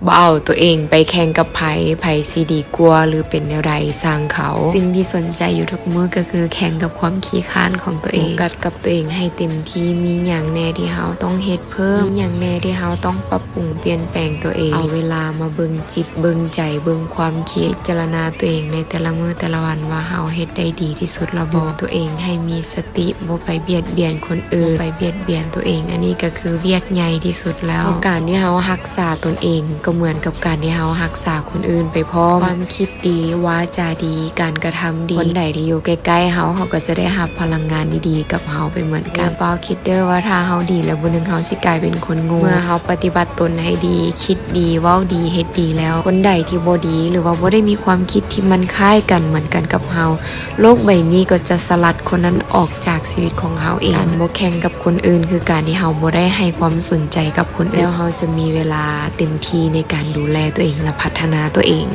ບໍ່ເອົາຕົວເອງໄປແຂ່ງກັບໃຜ, ໃຜຊິດີກວ່າ ຫຼື ເປັນແນວໃດຊ່າງເຂົາ. ສິ່ງທີ່ສົນໃຈຢູ່ທຸກມື້ກໍຄືແຂ່ງກັບຄວາມຂີ້ຄ້ານຂອງຕົວເອງ. ໂຟກັສກັບຕົວເອງໃຫ້ເຕັມທີ່, ມີຫຍັງແດ່ທີ່ເຮົາຕ້ອງເຮັດເພີ່ມ, ມີຫຍັງແດ່ທີ່ເຮົາຕ້ອງປັບປຸງປ່ຽນແປງຕົວເອງ. ເອົາເວລາມາເບິ່ງຈິດເບິ່ງໃຈ, ເບິ່ງຄວາມຄິດ, ພິຈາລະນາຕົວເອງໃນແຕ່ລະມື້ແຕ່ລະວັນວ່າເຮົາເຮັດໄດ້ດີທີ່ສຸດແລ້ວບໍ່. ດຶງຕົວເອງໃຫ້ມີສະຕິ, ບໍ່ໄປບຽດບຽນຄົນອື່ນ, ບໍ່ໄປບຽດບຽນຕົວເອງ. ອັນນີ້ກໍຄືວຽກໃຫຍ່ທີ່ສຸດແລ້ວ. ເພາະການທີ່ເຮົາຮັກສາຕົນເອງ ກໍເໝືອນກັບການທີ່ເຮົາຮັກສາຄົນອື່ນໄປພ້ອມ. ຄວາມຄິດດີ, ວາຈາດີ, ການກະທຳດີ. ຄົນໃດທີ່ຢູ່ໃກ້ໆເຮົາ, ເຂົາກໍຈະໄດ້ຮັບພະລັງງານດີໆກັບເຮົາໄປເໝືອນກັນ. ຢ່າຟ້າວຄິດເດີ້ວ່າຖ້າເຮົາດີແລ້ວ ມື້ໜຶ່ງເຮົາຊິກາຍເປັນຄົນໂງ່. ເມື່ອເຮົາປະຕິບັດຕົນໃຫ້ດີ, ຄິດດີ, ເວົ້າດີ, ເຮັດດີແລ້ວ, ຄົນໃດທີ່ບໍ່ດີ ຫຼືວ່າບໍ່ໄດ້ມີຄວາມຄິດທີ່ມັນຄ້າຍກັນເໝືອນກັນກັບເຮົາ, ໂລກໃບນີ້ກໍຈະສະຫຼັດຄົນນັ້ນອອກຈາກຊີວິດຂອງເຮົາເອງ. ການບໍ່ແຂ່ງກັບຄົນອື່ນ ຄືການທີ່ເຮົາບໍ່ໄດ້ໃຫ້ຄວາມສົນໃຈກັບຄົນອື່ນ, ແລ້ວເຮົາຈະມີເວລາເຕັມທີ່ໃນການດູແລຕົວເອງ ແລະ ພັດທະນາຕົວເອງ.